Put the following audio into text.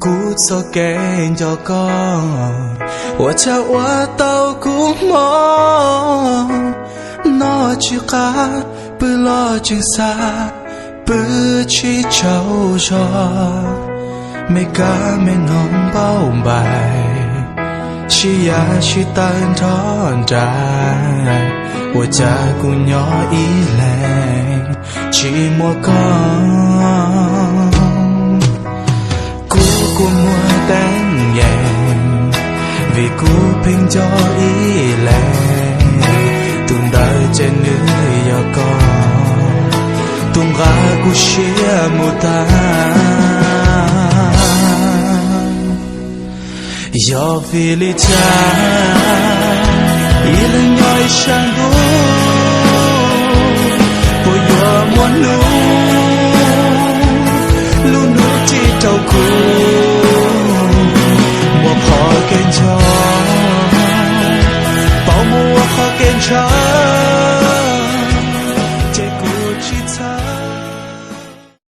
Kuv txoj kev nco koj, ua cas ua tau kub mob, noj tsis qab, pw los tseem xav, pw tsis tsaug zog, me kab me noog npauj npaim, sib yav sib tawv nrog nraim, ua cas kuv nyob ib leeg tsis muaj koj. Kuv kua muag teeb yees, vim kuv pheej nco ib leeg, tus ntawd ces nws yog koj, tus nqa kuv siab mus tag. Yog vim li cas ib leeg nyob ib sab ntuj, puas yuav muaj hnub lub hnub tsis rau kuv, muaj qhov kev ntshaw, paub muaj qhov kev ntshaw,